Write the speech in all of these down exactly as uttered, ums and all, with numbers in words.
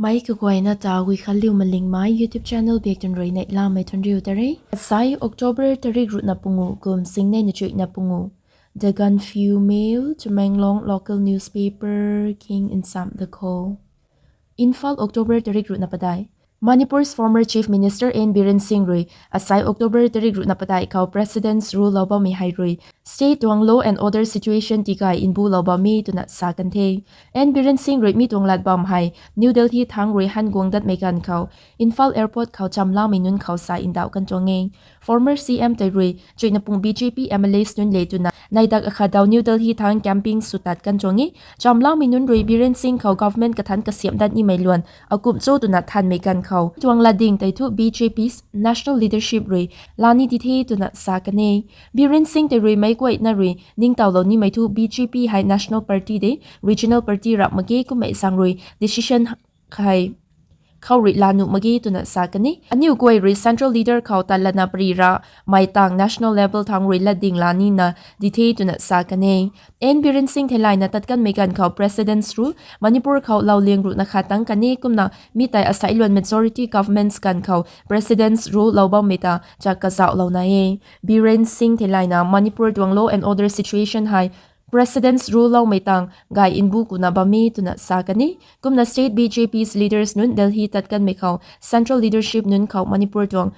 Mei kaguayna ta Guikhanliu Malingmei YouTube channel biak tun rui neihlamei thuanriu ta re. Asai October tarik ruhna pungu kum singnei na chuihna pungu. The Gaanphiu Mail, Tamenglong local newspaper king nsam da kho. Imphal, October tarik ruhna padeih. Manipur's former Chief Minister N Biren Singh rui asai October tarik ruhna padeih khou President's Rule lou bammei hei rui state tuang law and order situation tigay nbulou bam e twna sa kan the. N Biren Singh rui mi tuang lat bam hei New Delhi thangc rui han guang datmei ganv khou Imphal Airport khou chamlamei nunc khou sa ndauh kan tuang e. Former C M tei rui chuihna pung B J P M L As nunc le twna neidak akhat dau New Delhi thangc camping sw tat kan tuang e. Chamlamei nunc rui Biren Singh khou government kathanc kasiamh dat nimei luan akumh cho twna thanmei ganv khou tuang latding tei thu B J P's national leadership rui laa ni di the twna sa kan e. Biren Singh tei rui meic guayna rui ningtowlou nimei thu B J P hei national party de, regional party rap mak ge kummei zaeng rui decision hei khou rui laa nuh mak ge twna sa kan e. Aniu guay rui central leader khou tat lana pary ramei tang national level thangc rui latding laa nina di the twna sa kan e. N Biren Singh theilayna tat kanmei ganv khou President's Rule Manipur khou lou liang ruhna khat tang kan e kumna mi tei asai luan majority governments ganv khou President's Rule lou bammei ta chak kazauhlouna e. Biren Singh theilayna Manipur tuang law and order situation hei President's Rule loumei tang gay nbu kuna bam e twna sa kan e. Kumna state B J P's leaders nunc Delhi tat kanmei khou central leadership nunc khou Manipur tuang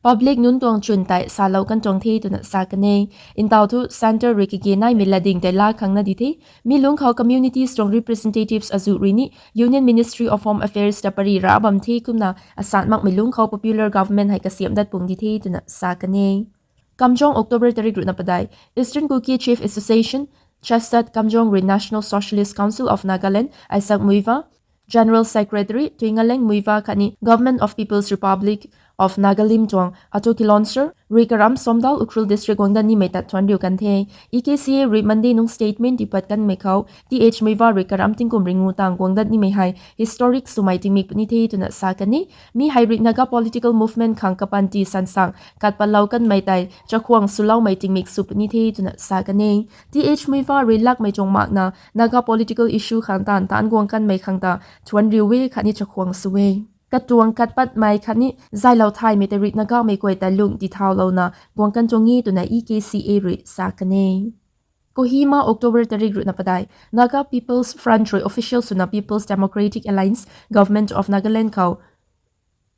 public nunc tuang chwn tei salou kan tuang the twna sa kan e. Ntaw thu centre rui kage naimei latding tei laa khang na di the. Mi lungc khou communities tuang representatives azuh rui ni Union Ministry of Home Affairs ta pary ra bam the kumna asan makmei lungc khou popular government hei kasiamh dat pung di the twna sa kan e. Kamjong, October tarik ruhna padeih. Eastern Kuki Chief Association, Chesat Kamjong rui National Socialist Council of Nagaland, Isaac Muivah, General Secretary Tuingaleng Muivah khatni Government of People's Republic of Nagalim tuang Ato Kilonser rui karam Somdal, Ukhrul District guang dat nimei tat thuanriu kan the. E K C A rui Monday nung statement tipat kanmei khou Th Muivah rui karam tingkum ringu tang guang dat nimei hei historic swmei tingmik puni the twna sa kan e. Mi hei rui Naga political movement khang kapanty sansang kat patlou kanmei tei chakhwang swloumei tingmik sw puni the twna sa kan e. Th Muivah rui lakmei tuang makna Naga political issue khang taanv taanc guang kanmei khang ta thuanriu e khatni chakhwang sw e. Katuang kat patmei khatni zaylou thaymei tei rui Nagamei guay ta lung tithaulouna guang kan tuang e twna E K C A rui sa kan e. Kohima, October tarik ruhna padeih. Naga People's Front rui official swna People's Democratic Alliance, Government of Nagaland khou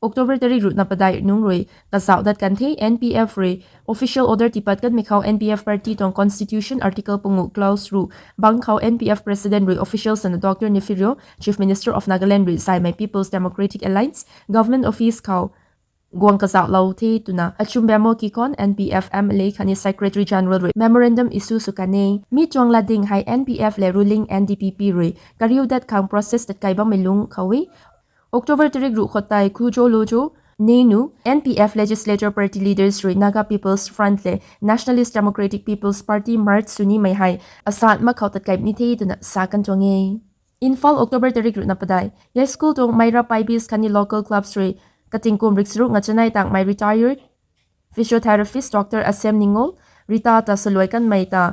October tarik ruhna padeih nungc rui kazauh dat kan the. N P F rui official order tipat kanmei khou N P F party tuang constitution article pungu clause ruh bang khou N P F president rui official swna Doctor Neiphiu Rio, Chief Minister of Nagaland rui zaymei People's Democratic Alliance government office khou guang kazauhlou the twna Achum Bembo Kikon, N P F M L A khatni Secretary General rui memorandum issue sw kan e. Mi tuang latding hei N P F le ruling N D P P rui kariu dat khang process tatkai bammei lungc khou e. October tarik ruh khou tei Khujo Lojo, Nenu, N P F legislature party leaders rui Naga People's Front le Nationalist Democratic People's Party merge sw nimei hei asan mak khou tatkai ni the twna sa kan tuang e. Imphal, October tarik ruhna padeih. Yei school tuang Meira Paibis khatni local clubs rui katingkum rik charuk nga chanei tangmei retired physiotherapist Doctor Asem Ningol, Rita ta swluai kanmei ta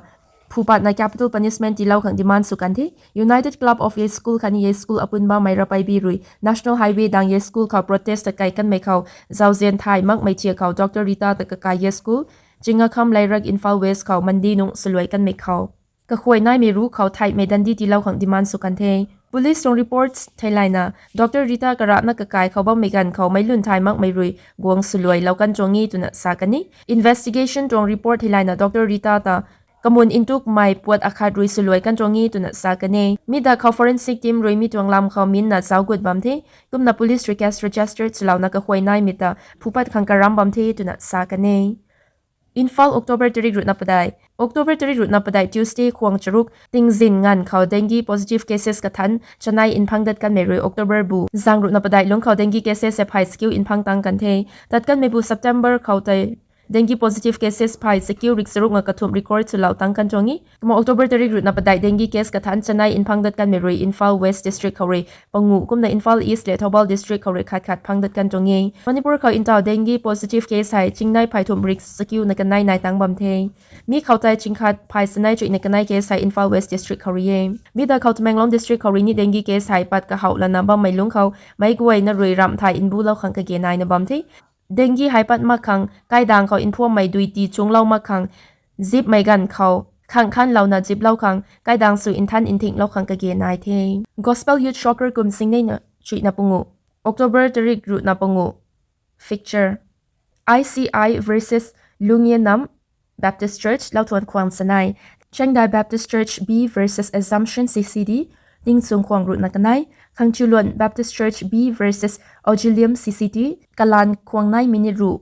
phupatna capital punishment tiilou khang demand sw kan the. United Club of Yei School khatni yei school apunba Meira Paibi rui National Highway dang yei school khou protest tatkai kanmei khou zauzian thay makmei thiak khou Doctor Rita ta kakai yei school Chingakham Lairak, Imphal West khou Monday nung swluai kanmei khou kakhuay naimei ruc khou theihmei dandi tiilou khang demand sw kan the. Police tuang reports theilayna Doctor Rita karana kakai khou bammei ganv khou meic lun thay makmei rui guang swluailou kan tuang e twna sa kan e. Investigation tuang report theilayna Doctor Rita ta kamun ntukmei puat akhat rui swluai kan tuang e twna sa kan e. Mi da khou forensic team rui mi tuang lam khou minna zauc gut bam the. Kumna police rui case registered swlouna kakhuay naimei ta phupat khang karam bam the twna sa kan e. Imphal, October tarik ruhna padeih. October tarik ruhna padeih Tuesday khwang charuk tingzin nganv khou dengue positive cases kathanc chanei nphang dat kanmei rui October bu zang ruhna padeih lungc khou dengue cases e phey chakiu nphang tang kan the. Tat kanmei bu September khou tei Dengue positive cases phay chakiu rik charuk nga kathumh record swlou tang kan tuang e. Kumna October tarik ruhna padeih dengue case kathan chanei nphang dat kanmei rui Imphal West District khou rui pangu kumna Imphal East le Thoubal District khou rui khat khat phang dat kan tuang e. Manipur khou ntaw dengue positive case hei chingnei phaythumh rik chakiuna kanei nai tang bam the. Mi khou tei chingkhat phay chanei chuihna kanei case hei Imphal West District khou rui e. Mi da khou Tamenglong District khou rui ni dengue case hei pat kahouh lana bammei lungc khou meic guayna rui ramh thay nbulou khang kage naina bam the. Dengue hei pat mak khang kaidang khou nphuammei dui ti chunglou mak khang zipmei ganv khou khang khanlouna ziplou khang kaidang sw nthan nthinglou khang kage nai the. Gospel Youth Soccer kum singnei na chuihna pangu, October tarik ruhna pangu. Fixture: I C I versus Lungianam Baptist Church, lauthuan khwang chanei. Chengdai Baptist Church B versus Assumption C C D, tingchung khwang ruhna kanei. Khangchiuluan Baptist Church B versus Auxilium C C D, kalaan khwang nei minute ruh.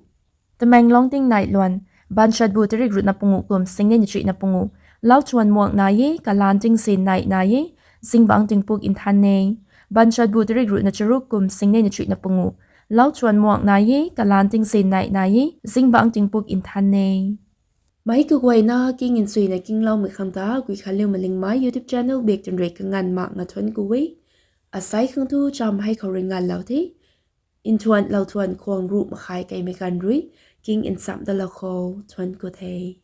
Tamenglong tingnai luan: Banchatbu tarik ruhna pangu kum singnei na chuihna pangu. Lauthuan muang nai e, kalaan tingzin nei nai e, zingbangc tingpuk nthan e. Banchatbu tarik ruhna charuk kum singnei na chuihna pangu. Lauthuan muang nai e, kalaan tingzin nei nai e, zingbangc tingpuk nthan e. Meic kaguayna king nchuina kingloumei khang ta Guikhanliu Malingmei YouTube channel bak twn rui kanganv makna thuanc ku e. Asei khang thu cham hei khou rui nganvlou the. Nthuan lauthuan khwang ruh makhai keimei ganv rui king nchamh dalou khou thuanc ku the.